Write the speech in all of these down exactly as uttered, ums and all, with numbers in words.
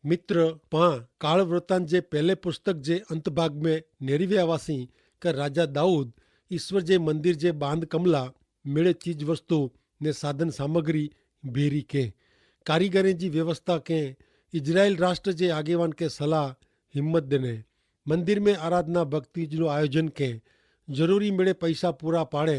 મિત્ર, પાં કાળવર્તાન જે પહેલે પુસ્તક જે અંતભાગ મેં નેરીવે આવાસી, કે રાજા દાઉદ ઈસ્વર જે મંદિર જે બાંધ કમલા મેળે ચીજવસ્તુ ને સાધન સામગ્રી ભેરી કે, કારીગરે જી વ્યવસ્થા કે, ઇઝરાયેલ રાષ્ટ્ર જે આગેવાન કે સલાહ હિંમત દેને, મંદિર મેં આરાધના ભક્તિ જી નો આયોજન કે, જરૂરી મેળે પૈસા પૂરા પાડે,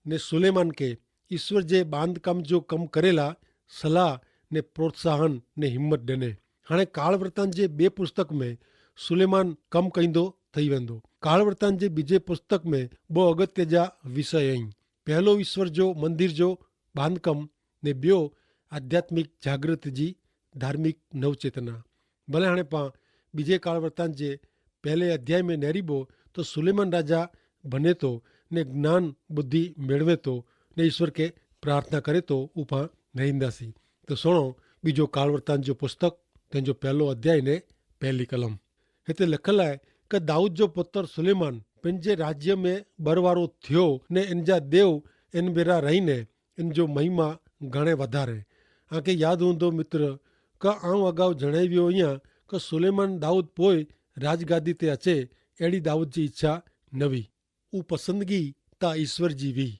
ને સુલેમાન કે ઈસ્વર જે બાંધકામ જો કમ કરેલા સલાહ ને પ્રોત્સાહન ને હિંમત દેને. હણે કાળવર્તાન જે બે પુસ્તક મેં સુલેમાન કમ કઈંદો થઈ વેંદો. કાળવર્તાન જે બીજે પુસ્તક મેં બહુ અગત્ય જા વિષય અહીં. પહેલો ઈસ્વર જો મંદિર જો બાંધકામ ને બ્યો આધ્યાત્મિક જાગૃત જી ધાર્મિક નવચેતના. ભલે હણે પાં બીજે કાળવર્તાન જે પહેલે અધ્યાય મેં નેરીબો, તો સુલેમાન રાજા ભનેતો ને જ્ઞાન બુદ્ધિ મેળવેતો ને ઈસ્વર કે પ્રાર્થના કરેતો ઉપા નહિંદાસી. તો સુણો બીજો કાળવર્તાન જો પુસ્તક, તેનો પહેલો અધ્યાય ને પહેલી કલમ. હેતા લખેલા હૈ, કે દાઉદ જો પુત્ર સુલેમાન પેનજે રાજ્ય મેં બરવારો થ્યો ને એનજા દેવ એન બેરા રહીને એનજો મહિમા ઘણે વધારે. આંકે યાદ હોંદો મિત્ર, કે આઉં અગાઉ જણાવ્યો અહિયા કે સુલેમાન દાઉદ પોય રાજગાદી તે અચે એડી દાઉદ જી ઇચ્છા નવી. ઉપસંદગી તા ઇશ્વર જી વી.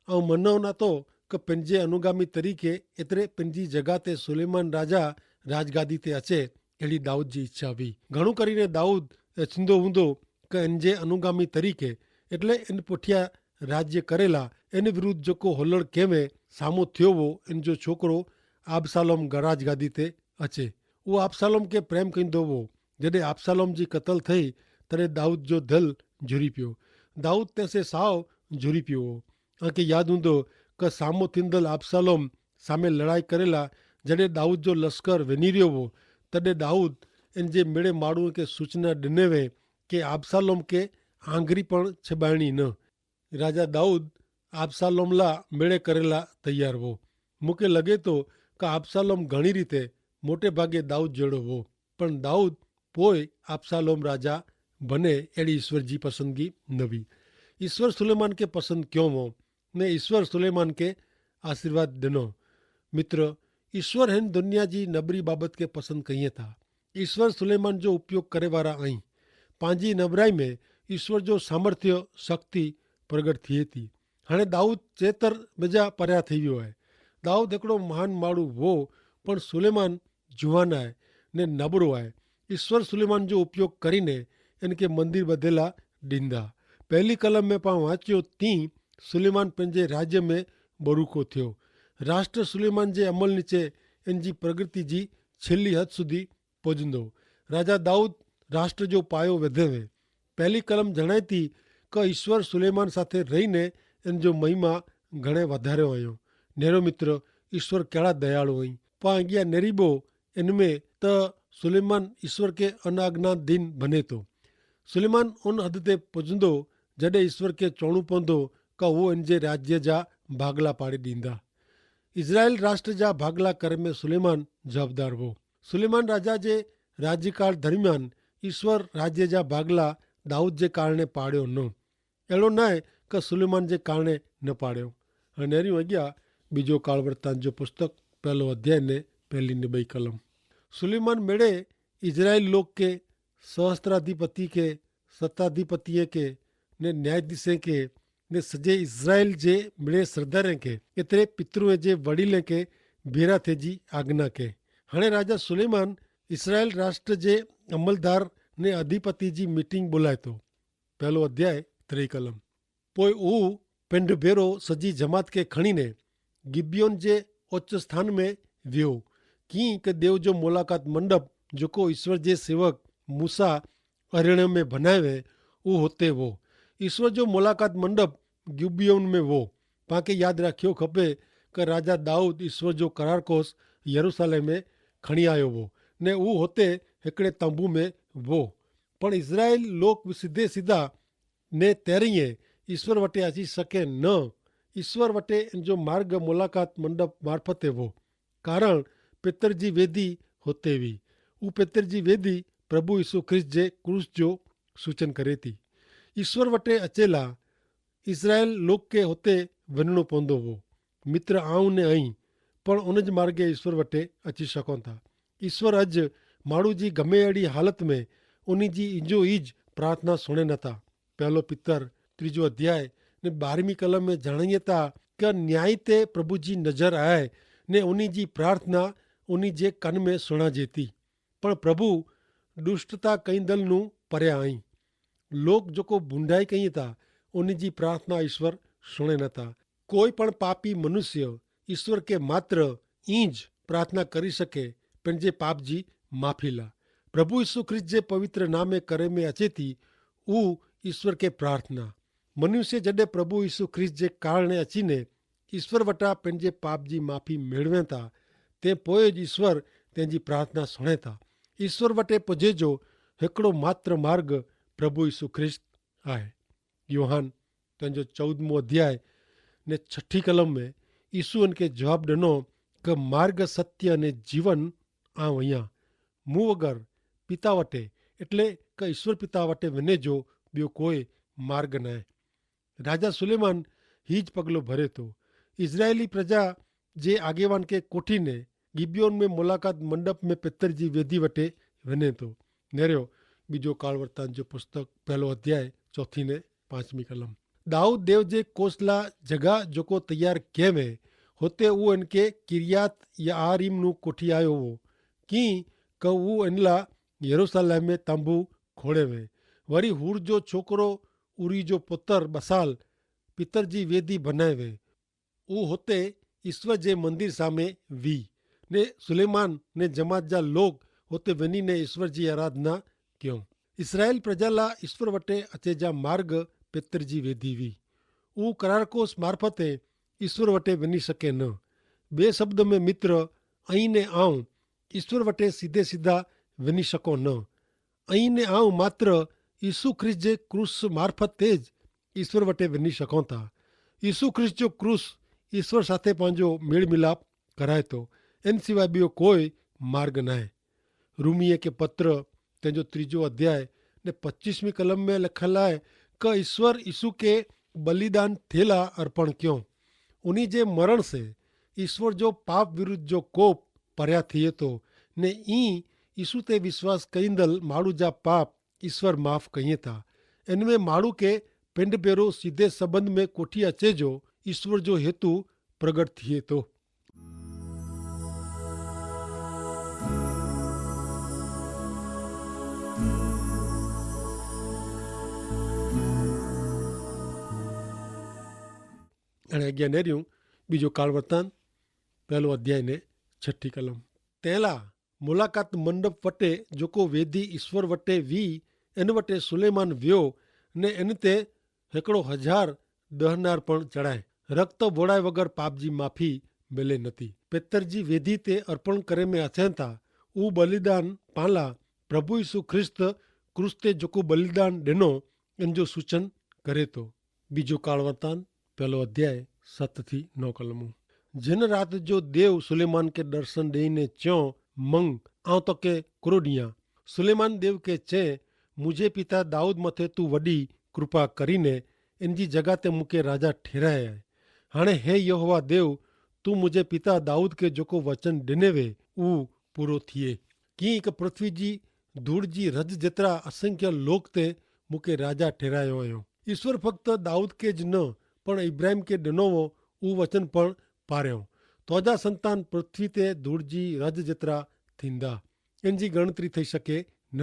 આઉં મનો નાતો કે પેનજે અનુગામી તરીકે એતરે પેનજી જગા તે સુલેમાન રાજા રાજગાદી તે અચે એડી દાઉદ જી ઇચ્છા વી. ઘણું કરીને દાઉદ એચિંદો હુંદો કે એનજે અનુગામી તરીકે એટલે એન પુઠ્યા રાજ્ય કરેલા એન વિરુદ્ધ જોકો હોલડ કેમે સામો થ્યો વો એન જો છોકરો આબ્સાલોમ ગરાજ ગાદી તે અચે. ઉહ આબ્સાલોમ કે પ્રેમ કઈંદો વો. જડે આબ્સાલોમ જી કતલ થઈ તડે દાઉદ જો ધલ જુરી પ્યો. દાઉદ તેસે સાવ જુરી પ્યો વો. આકે યાદ હુંદો કે સામો થીંદલ આબ્સાલોમ સામે લડાઈ કરેલા જડે દાઉદ જો લશ્કર વેની રહ્યો વો, તડે દાઉદ એન જે મેળે માણું કે સૂચના ડેને વે કે આબ્સાલોમ કે આંગરી પણ છબાયણી ન. રાજા દાઉદ આબ્સાલોમલા મેળે કરેલા તૈયાર વો. મુકે લગે તો કે આબ્સાલોમ ઘણી રીતે મોટે ભાગે દાઉદ જેડો વો, પણ દાઉદ પોય આબ્સાલોમ રાજા ભને એડી ઈસ્વર જી પસંદગી નવી. ઈસ્વર સુલેમાન કે પસંદ ક્યો વો ને ઈસ્વર સુલેમાન કે આશીર્વાદ દેનો. મિત્ર, ઈસ્વર હેન દુનિયા જી નબરી બાબત કે પસંદ કહિયે થા. ઈસ્વર સુલેમાન જો ઉપયોગ કરે વારા અહીં. પાંજી નબરાઈ મેં ઈસ્વર જો સામર્થ્ય શક્તિ પ્રગટ થિયે થી. હણે દાઉદ ચેતર બજા પર્યા થઈ વ્યો હૈ. દાઉદ એકડો મહાન માળુ વો, પણ સુલેમાન જુવાન આય ને નબરો આય. ઈસ્વર સુલેમાન જો ઉપયોગ કરીને એન કે મંદિર બધેલા દીંદા. પહેલી કલમ મેં પાં વાંચ્યો તી સુલેમાન પંજે રાજ્ય મેં બરૂકો થ્યો. રાષ્ટ્ર સુલેમાન જે અમલ નીચે એન જી પ્રગતિ જી છેલ્લી હદ સુધી પોજંદો. રાજા દાઉદ રાષ્ટ્ર જો પાયો વધે વે. પહેલી કલમ જણાયતી કે ઈસ્વર સુલેમાન સાથે રહીને એન જો મહિમા ઘણે વધારે આયો. નેરો મિત્ર, ઈસ્વર કેડા દયાળુ અહીં. પાં અગિયા નેરીબો એન મેં તો સુલેમાન ઈસ્વર કે અનાજ્ઞાધીન ભનેતો. સુલેમાન ઉન હદ તે પજંદો જડે ઈસ્વર કે ચોણું પોંદો કે વો એન જે રાજ્ય જા ભાગલા પાડી દીંદા. ઇઝરાયેલ રાષ્ટ્ર જા ભાગલા કરે મેં સુલેમાન જવાબદાર વો. સુલેમાન રાજા જે રાજ્યકાળ દરમિયાન ઈસ્વર રાજ્ય જા ભાગલા દાઉદ જે કારણે પાડ્યો ન. એડો નાય કે સુલેમાન જે કારણે ન પાડ્યો. અને નેરી વગ્યા બીજો કાળવર્તાન જો પુસ્તક પહેલો અધ્યાય ને પહેલી ને બઈ કલમ. સુલેમાન મેડે ઇઝરાયેલ લોક કે સહસ્ત્રાધિપતિ કે સત્તાધિપતિએ કે ને ન્યાયાધીશે કે ને સજે ઇઝરાયેલ જે મેડે સરદારે કે એતરે પિતૃએ જે વડીલે કે ભેરા થે જી આજ્ઞા કે. હણે રાજા સુલેમાન ઇઝરાયેલ રાષ્ટ્ર જે અમલદાર ને અધિપતિ જી મીટિંગ બોલાયતો. પહેલો અધ્યાય ત્રે કલમ. પોય ઉહ પેંઢ ભેરો સજી જમાત કે ખણીને ગિબિયોન જે ઓચ્ચ સ્થાન મેં વ્યો. કિંક દેવ જો મુલાકાત મંડપ જોકો ઈસ્વર જે સેવક મૂસા અરિણે મેં ભનાવે ઉહ હોતે વો. ઈસ્વર જો મુલાકાત મંડપ ગિબિયોન મેં વો. પાંકે યાદ રાખ્યો ખપે કે રાજા દાઉદ ઈસ્વર જો કરારકોસ યરુસાલેમ મેં ખણી આયો વો ને ઉહ હોતે હેકડ઼ે તંબુ મેં વો. પણ ઇઝરાયેલ લોક સીધે સીધા ને તેરિયે ઇશ્વર વટે અચી શકે ન. ઇશ્વર વટે જો માર્ગ મુલાકાત મંડપ મારફતે વો. કારણ પેતર જી વેદી હોતે વી. ઉપેતર જી વેદી પ્રભુ ઇશુ ખ્રિસ્ત જે ક્રૂસ જો સૂચન કરે તી. ઇશ્વર વટે અચેલા ઇઝરાયેલ લોક કે હોતે વનણો પોંદો વો. મિત્ર આઉં ને અહીં પણ ઉન જ માર્ગે ઇશ્વર વટે અચી શકો થા. ઇશ્વર અજ માણૂ જી ગમે એડી હાલત મેં ઉની જી ઇજો ઇજ પ્રાર્થના સુણે નતા. પહેલો પિતર ત્રીજો અધ્યાય ને બારમી કલમ મેં જણાયે તા કે ન્યાયી તે પ્રભુ જી નજર આય ને ઉની જી પ્રાર્થના ઉની જે કન મેં સુણા જેતી. પણ પ્રભુ દુષ્ટતા કૈંદલ નું પર્યા આઈ. લોક જોકો ભૂંડાઈ કહીં તા ઉની જી પ્રાર્થના ઈસ્વર સુણે નતા. કોઈ પણ પાપી મનુષ્ય ઈસ્વર કે માત્ર ઈંજ પ્રાર્થના કરી શકે, પણ જે પાપ જી માફી લા. પ્રભુ ઈસુ ખ્રિસ્ત જે પવિત્ર નામે કરે મેં અચેતી ઉ ઈસ્વર કે પ્રાર્થના. મનુષ્ય જડે પ્રભુ ઈસુ ખ્રિસ્ત જે કારણે અચીને ઈસ્વર વટા પેનજે પાપ જી માફી મેળવે તા, તે પોય જ ઈસ્વર તેનજી પ્રાર્થના સુણે તા. ઈસ્વર વટે પજે જો હેકડો માત્ર માર્ગ પ્રભુ ઈસુ ખ્રિસ્ત આય. યોહાન તેનજો ચૌદમો અધ્યાય ને છઠી કલમ મેં ઈસુ એન કે જવાબ દનો કે માર્ગ સત્ય અને જીવન આવ અહિયા. મુવગર પિતા વટે એટલે કે ઈસ્વર પિતા વટે વને જો બ્યો કોઈ માર્ગ નાય. રાજા સુલેમાન હી જ પગલો ભરે તો. ઇઝરાયેલી પ્રજા જે આગેવાન કે કોઠી ને ગિબિયોન મેં મુલાકાત મંડપ મેં પિતર જી વેદી વટે વને તો. નેર્યો બીજો કાળવર્તાન જો પુસ્તક પહેલો અધ્યાય ચોથી ને પાંચમી કલમ. દાઉદ દેવ જે કોસલા જગા જોકો તૈયાર કહેવે હોતે ઉ એનકે કિરિયાત યાઆરીમ નું કોઠી આયો વો. કિં કે ઉ એનલા યરુસાલેમ મેં તંબુ ખોડે વે. વરી હુર જો છોકરો ઉરી જો પુતર બસાલ પિતર જી વેદી ભનાય વે. ઉહ હોતે ઇશ્વર જે મંદિર સામે વી ને સુલૈમાન ને જમાત જા લોગ હોતે વેની ને ઇશ્વર જી આરાધના ક્યો. ઇસ્રાયેલ પ્રજાલા ઇશ્વર વટે અચેજા માર્ગ પેતર જી વેધી વી. ઉહ કરારકોસ મારફતે ઇશ્વર વટે વેની શકે ન. બે શબ્દ મેં મિત્ર, અહીં ને આઉં ઇશ્વર વટે સીધે સીધા વેની શકો ન. અહીં ને આઉં માત્ર ઇસુ ખ્રિસ્ત જે ક્રૂસ મારફત તે જ ઇશ્વર વટે વેની શકો થા. ઇસુ ખ્રિસ્ત જો ક્રૂસ ઇશ્વર સાથે પાંજો મેળમિલાપ કરાય તો. એન સિવાય બીઓ કોઈ માર્ગ નાય. રૂમિયે કે પત્ર તેનો ત્રીજો અધ્યાય ને પચ્ચીસમી કલમ મેં લખેલ આય કે ઇશ્વર ઇસુ કે બલિદાન થેલા અર્પણ ક્યો. ઉની જે મરણ સે ઇશ્વર જો પાપ વિરુદ્ધ જો કોપ પર્યા થિયે તો, ને ઈ ઇસુ તે વિશ્વાસ કઈંદલ માડૂ જા પાપ ઇશ્વર માફ કહિયે થા. એન મેં માડૂ કે પેંડ પેરો સીધે સંબંધ મેં કોઠી અચે જો ઇશ્વર જો હેતુ પ્રગટ થિયે તો. અને અજ્ઞા નેર્યું બીજો કાળવર્તાન પહેલો અધ્યાય ને છઠી કલમ. તેલા મુલાકાત મંડપ વટે જોકો વેધી ઇશ્વર વટે વી એન વટે સુલૈમાન વ્યો ને એન તે હેકડો હજાર દહનાર પણ ચડાય. રક્ત વોડાય વગર પાપજી માફી મેલે નથી. પેતરજી વેધી તે અર્પણ કરે મેં અચેતા ઉ બલિદાન પાલા પ્રભુ ઇસુ ખ્રિસ્ત ક્રૂસ તે જોકો બલિદાન દેનો એન જો સૂચન કરે તો. બીજો કાળવર્તાન પહેલો અધ્યાય સત થી નવ કલમો. જેન રાત જો દેવ સુલેમાન કે દર્શન દેઈને ચ્યો, મંગ આવ તો કે ક્રોડિયા. સુલેમાન દેવ કે ચે, મુઝે પિતા દાઉદ મતે તું વડી કૃપા કરીને એનજી જગા તે મુકે રાજા ઠેરાયા હૈ. હાણે હે યહોવા દેવ, તું મુઝે પિતા દાઉદ કે જોકો વચન ડેને વે ઉ પૂરો થિયે. કિંક પૃથ્વી જી ધૂળ જી રજ જેતરા અસંખ્ય લોક તે મુકે રાજા ઠેરાયો અયો. ઇશ્વર ફક્ત દાઉદ કે જ ન પણ ઇબ્રાહિમ કે ડેનોવો ઉવચન પણ પાર્યો. તોજા સંતાન પૃથ્વી તે ધૂળ જી રજ જેતરા થીંદા. એન જી ગણતરી થઈ શકે ન.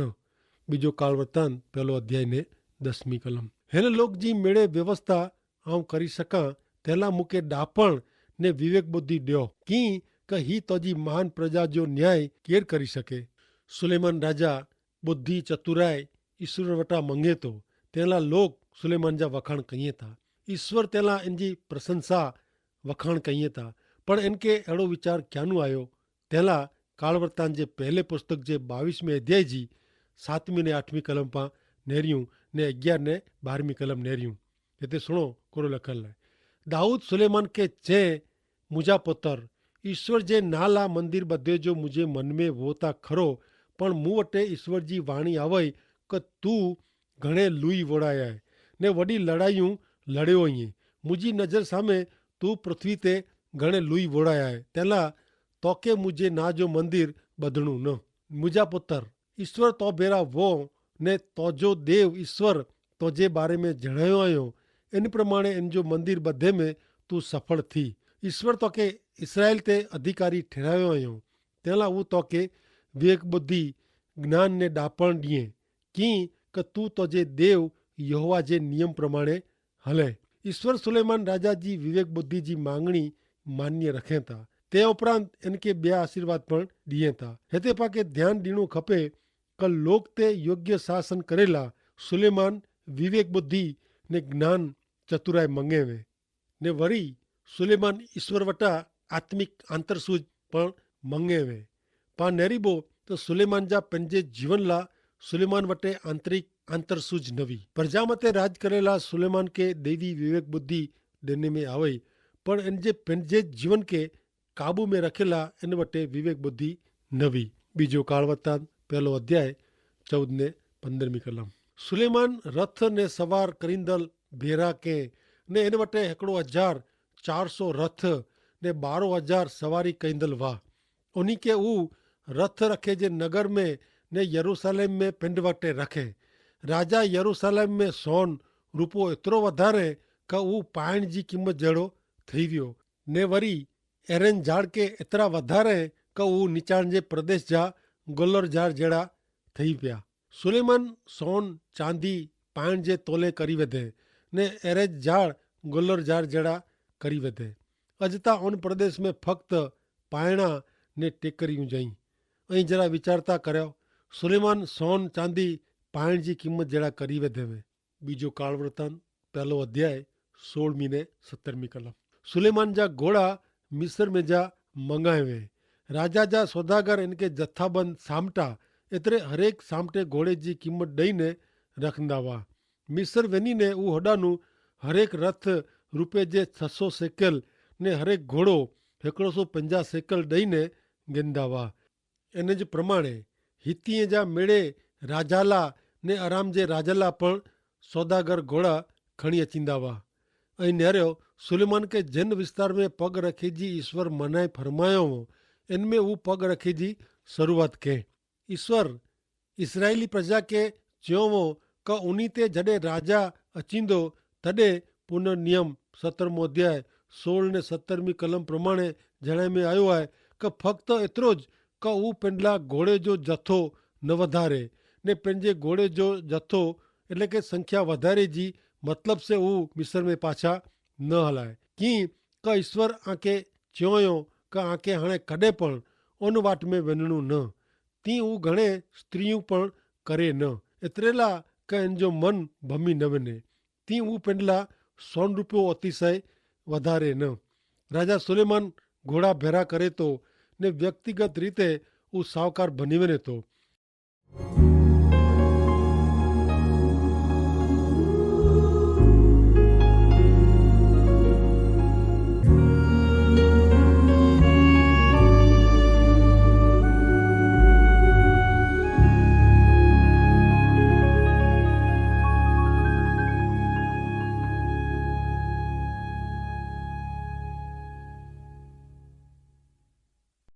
બીજો કાળવર્તાન પહેલો અધ્યાય ને દસમી કલમ. હેન લોક જી મેળે વ્યવસ્થા આઉં કરી શકાં તેલા મુકે ડાપણ ને વિવેક બુદ્ધિ ડ્યો. કિંક હી તોજી મહાન પ્રજા જો ન્યાય કેર કરી શકે? સુલેમાન રાજા બુદ્ધિ ચતુરાઈ ઇશ્વર વટા મંગેતો. તેલા લોક સુલેમાન જા વખાણ કહિયે થા. ઇશ્વર તેલા એનજી પ્રશંસા વખાણ કહિયે થા. પણ એનકે એડો વિચાર ક્યાનું આયો? તેલા કાળવર્તાન જે પહેલે પુસ્તક જે બાવીસ મેં અધ્યાય જી સાતમી ને આઠમી કલમ પા નેર્યું ને અગિયાર ને બારમી કલમ નેર્યું. જેતે સુણો કોરો લખલ હૈ. દાઉદ સુલેમાન કે ચે, મુજા પોતર ઇશ્વર જે નાલા મંદિર બધે જો મુઝે મન મેં વોતા ખરો. પણ મુવટે ઇશ્વર જી વાણી આવય કે તું ઘણે લુઈ વોડાયાએ ને વડી લડાઈયું લડ્યો અહીં. મુજી નજર સામે તું પૃથ્વી તે ઘણે લુઈ વોડાયાએ તેલા તોકે મુઝે ના જો મંદિર બધણું ન. મુજા પુતર, ઈસ્વર તો ભેરા વો ને તોજો દેવ ઈસ્વર તોજે બારે મેં જણાયો આયો, એન પ્રમાણે એન જો મંદિર બધે મેં તું સફળ થી. ઈસ્વર તો કે ઇસરાયેલ તે અધિકારી ઠેરાયો આયો. તેલા ઉતો કે વિવેક બુદ્ધિ, જ્ઞાન ને ડાપણ દિયે કિંક તું તોજે દેવ યહોવા જે નિયમ પ્રમાણે હલે. ઈસ્વર સુલૈમાન રાજા જી વિવેક બુદ્ધિ જી માંગણી માન્ય રખેતા. તે ઉપરાંત એનકે બે આશીર્વાદ પણ દિયેતા. હેતે પાકે ધ્યાન દીણું ખપે કે લોક તે યોગ્ય શાસન કરેલા સુલૈમાન વિવેક બુદ્ધિ ને જ્ઞાન ચતુરાઈ મંગેવે. ને વરી સુલૈમાન ઈસ્વર વટા આત્મિક આંતરસૂજ પણ મંગેવે. પા નેરીબો તો સુલૈમાન જા પંજે જીવનલા સુલૈમાન વટે આંતરિક આંતરસૂજ નવી. પ્રજામતે રાજ કરેલા સુલૈમાન કે દૈવી વિવેક બુદ્ધિ દેને મેં આવે, પણ એન જે પંજે જીવન કે કાબૂ મેં રખેલા એન વટે વિવેક બુદ્ધિ નવી. બીજો કાળવર્તાન પહેલો અધ્યાય ચૌદને પંદરમી કલમ. સુલૈમાન રથ ને સવાર કરીંદલ ભેરા કે ને એન વટે હેકડો હજાર ચારસો રથ ને બારો હજાર સવારી કૈંદલ વાહ. ઉની કે ઉહ રથ રખે જે નગર મેં ને યરૂસાલેમ મેં પિંડ વટે રખે. રાજા યરૂસાલેમ મેં સોન રૂપો એતરો વધારે કે ઉહ પાયણ જી કિંમત જેડો થઈ વ્યો. ને વરી એરેન જાળ કે એતરા વધારે કે ઉહ નીચાણ જે પ્રદેશ જા ગોલર જાળ જેડા થઈ વ્યા. સુલૈમાન સોન ચાંદી પાયણ જે તોલે કરી વધે ને એરેજ જાળ ગોલર જાળ જેડા કરી વધે. અજ તા ઉન પ્રદેશ મેં ફક્ત પાયણા ને ટેકરી ઉજાઈ. અહીં જરા વિચારતા કર્યો, સુલૈમાન સોન ચાંદી પાયણ જી કિંમત જેડા કરી વધે વે. બીજો કાળવર્તન પહેલો અધ્યાય સોળમી ને સત્તરમી કલમ. સુલૈમાન જા ઘોડા મિસર મેં જા મંગાય વે. રાજા જા સોદાગર એનકે જથ્થાબંધ સામટા એતરે હરેક સામટે ઘોડે જી કિંમત ડઈ ને રખંદા વા. મિસર વેની ને ઉહ હોડાનું હરેક રથ રૂપે જે છસો સેકલ ને હરેક ઘોડો હેકડો સો પંજા સેકલ ડઈ ને ગેંદા વા. એન જ પ્રમાણે હિત્તિયે જા મેળે રાજાલા ને અરામ જે રાજાલા પણ સોદાગર ઘોડા ખણી અચિંદા વા. અહીં નેર્યો સુલેમાન કે જેન વિસ્તાર મેં પગ રખે જી ઈસ્વર મનાઈ ફરમાયો હો એન મેં ઉં પગ રખે જી શરૂઆત કહેં. ઈસ્વર ઇસરાયેલી પ્રજા કે ચ્યોંવો કે ઉની તે જડે રાજા અચિંદો તદે પુનર્નિયમ સત્તરમો અધ્યાય સોળ ને સત્તરમી કલમ પ્રમાણે જણાઈ મેં આયો હૈ કે ફક્ત એતરો જ કે ઉં પેંડલા ઘોડે જો જથો ન વધારે ને પેંજે ઘોડે જો જથો એટલે કે સંખ્યા વધારે જી મતલબ સે ઉં મિસર મેં પાછા ન હલાએ. કિંક ઈસ્વર આંકે ચ્યોંયો કે આંકે હણે કદે પણ ઉન વાટ મેં વેનનું ન. તી ઉં ઘણે સ્ત્રી પણ કરે ન એતરેલા કે એન જો મન ભમી ન વેને. તી ઉં પેંડલા સોન રૂપયો અતિશય વધારે ન. રાજા સુલેમાન ઘોડા ભેરા કરે તો ને વ્યક્તિગત રીતે ઉં સાવકાર ભની વેને તો.